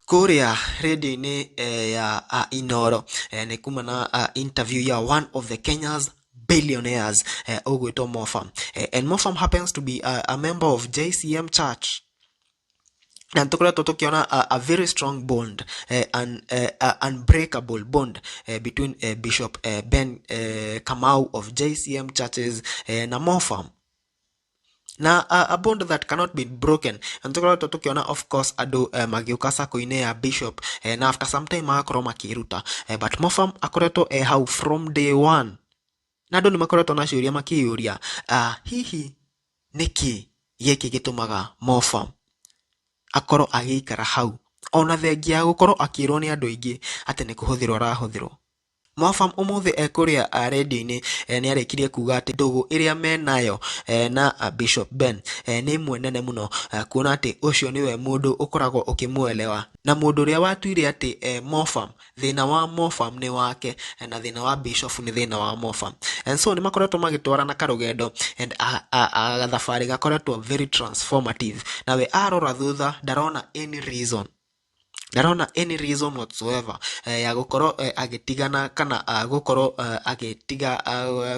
Kũrĩa rĩndiũ-inĩ ya Inooro nĩ kuma na interview ya one of the Kenya's billionaires ũgwĩtwo Mofam. And Mofam happens to be a member of JCM Church. Na nĩ tũkoretwo tũkĩona a very strong bond, an unbreakable bond between Bishop Ben Kamau of JCM Churches na Mofam, na a bond that cannot be broken. Na nĩtũkoretwo tũkĩona, of course, andũ magĩũka sacco-inĩ ya bishop na after some time magakorwo makĩruta, but Mofam akoretwo e hau from day one. Na andũ nĩ makoretwo na ciũria makĩyũria, hihi nĩkĩ gĩkĩ gĩtũmaga Mofam akorwo agĩikara hau ona thengia ya gũkorwo akĩrwo nĩ andũ aingĩ atĩ nĩ kũhũthĩrwo arahũthĩrwo? Mofam ũmũthĩ ekũrĩa rĩndiũ-inĩ nĩ arĩkirie kuga atĩ ndũgũ ĩrĩa menayo na Bishop Ben nĩ ĩmwe nene mũno, kuona atĩ ũcio nĩwe mũndũ ũkoragwo ũkĩmwelewa na mũndũ ũrĩa watuire atĩ Mofam, thĩna wa Mofam nĩ wake na thĩna wa Bishop nĩ thĩna wa Mofam. And so nĩ makoretwo magĩtwarana karũgendo and gathabarĩ gakoretwo very transformative. Nawe arora thutha ndarona any reason, ndarona any reason whatsoever ya gũkorwo agĩtigana kana gũkorwo agĩtiga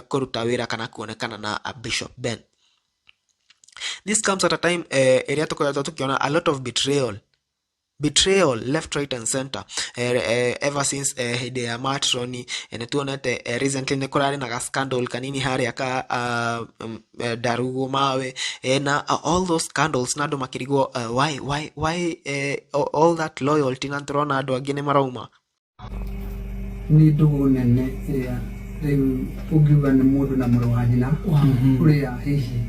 kũruta wĩra kana kuonekana na Bishop Ben. This comes at a time ĩrĩa tũkoretwo tũkĩona a lot of betrayal left, right and center ever since hĩndĩ ya Matroni. Nĩ tuonete recently nĩ kũrarĩ na ga scandal kanini harĩa ka Ndarugu Mawe na all those scandals, na andũ makĩrigwo why all that loyalty, na tũrona andũ angĩ nĩ marauma. Nĩ ndũgũ nene ĩrĩa rĩu ũngiuga nĩ mũndũ na mũrũ wa nyina, ũrĩa hihi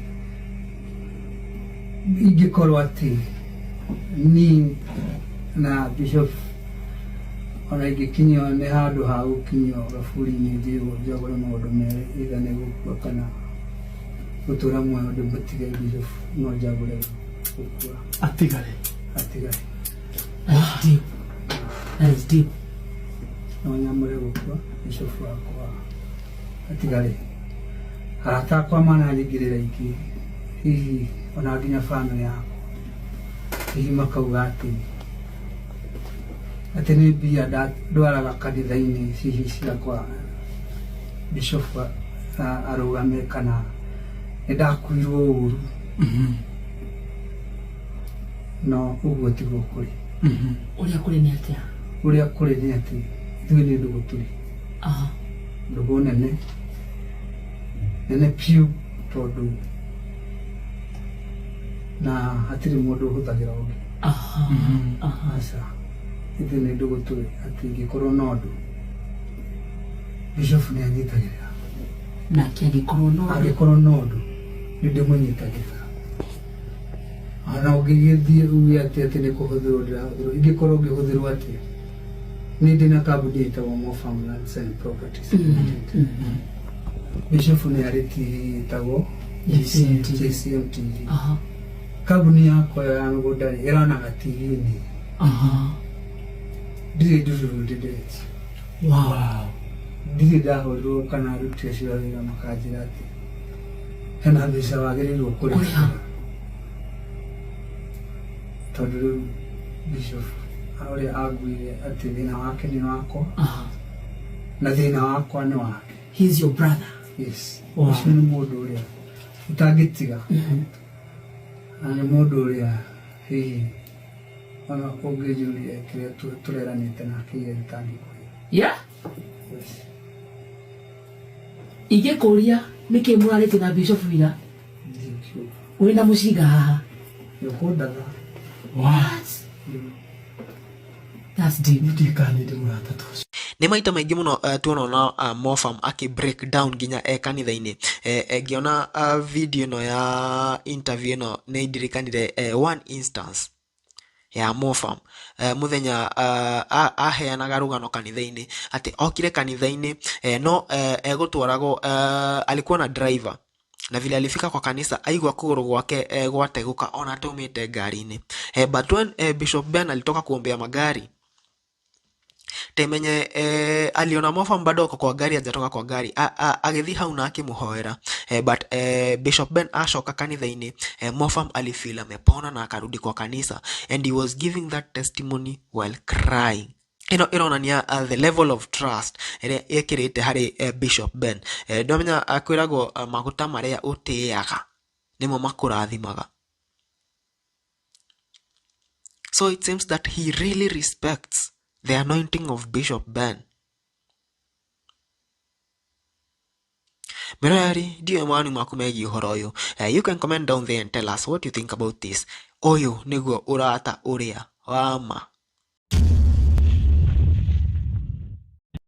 ingĩkorwo atĩ ni na bishop ona ingĩkinyio nĩ handũ ha gũkinyio gaburi-inĩ, njĩrwo njagũre maũndũ merĩ, either nĩ gũkua kana gũtũra muoyo ndĩmũtige bishop, no njagũre gũkua. Atigare. Atigare. That is deep. That is deep. No nyamũre gũkua bishop wakwa atigare. Arata akwa mananyingĩrĩra aingĩ, hihi ona nginya family yakwa, hihi makauga atĩ nĩ mbia ndwaraga kanitha-inĩ hihi ciakwa bishop arũgame, kana nĩ ndakuirwo ũru, no ũguo tiguo kũrĩ. Ũrĩa kũrĩ nĩ atĩa? Ũrĩa kũrĩ nĩ atĩ ithuĩ nĩ ndũgũ tũrĩ, ndũgũ nene nene piũ, tondũ na hatirĩ mũndũ ũhũthagĩra ũngĩ. Aca, ithuĩ nĩ ndũgũ tũrĩ atĩ ingĩkorwo na ũndũ, bishop nĩ anyitagĩrĩra. Nake angĩkorwo no ũndũ. Angĩkorwo na ũndũ, nĩ ndĩmũnyitagĩrĩra. Ona ũngĩgĩthiĩ uge atĩ nĩ kũhũthĩrwo ndĩrahũthĩrwo, ingĩkorwo ngĩhũthĩrwo atĩa? Nĩ ndĩ na kambuni ĩtagwo Mo Farmlands and Properties Limited. Bishop nĩ arĩ TV ĩtagwo JCM TV. JCM TV. Kambuni yakwa ĩyo ya mĩgũnda rĩ, ĩronaga TV-inĩ. Ndirĩ ndururu ndĩndĩtie. Ndirĩ ndahũrirwo kana aruti acio a wĩra makanjĩra atĩ hena mbeca wagĩrĩirwo kũrĩha. Kũrĩha. Tondũ rĩu bishop ũrĩa anguire atĩ thĩna wake nĩ wakwa na thĩna wakwa nĩ wake. He's your brother. Yes. Ũcio nĩ mũndũ ũrĩa ũtangĩtiga, na nĩ mũndũ ũrĩa hihi ona ũngĩnjũria kĩrĩa tũreranĩte nake iria gĩtangĩkũhe. Yes. Ingĩkũria nĩkĩ mũrarĩtie na bishop ira? Ndingiuga. Wĩna mũcinga haha. Nĩũkũndatha. What? That's deep. Ndikana ndĩ mũrata ta ũcio. Nĩ maita maingĩ mũno tuona Mofam akĩ break down nginya e kanitha-inĩ. Ngĩona video ĩno ya interview ĩno, nĩ ndirikanire one instance ya Mofam, mũthenya aheanaga rũgano kanitha-inĩ atĩ okire kanitha-inĩ no egũtwaragwo, alikuwa na driver, na vile alifika kwa kanisa aigua kũgũrũ gwake gwategũka ona ataumĩte ngari-inĩ. But when Bishop Ben alitoka kuombea magari. Temenye aliona Mofam bado ako kwa gari, hajatoka kwa gari, agĩthiĩ hau na akĩmũhoera, but Bishop Ben acoka kanitha-inĩ, Mofam alifeel amepona na akarudi kwa kanisa, and he was giving that testimony while crying. Ĩno ĩronania the level of trust ĩrĩa ĩkĩrĩte harĩ Bishop Ben. Ndwamenya kwĩragwo maguta marĩa ũtĩaga nĩmo makũrathimaga. So it seems that he really respects the anointing of Bishop Ben. Mĩroreri, ndiũĩ mawoni maku megiĩ ũhoro ũyũ. You can comment down there and tell us what you think about this. Ũyũ nĩguo ũrata ũrĩa wa ma.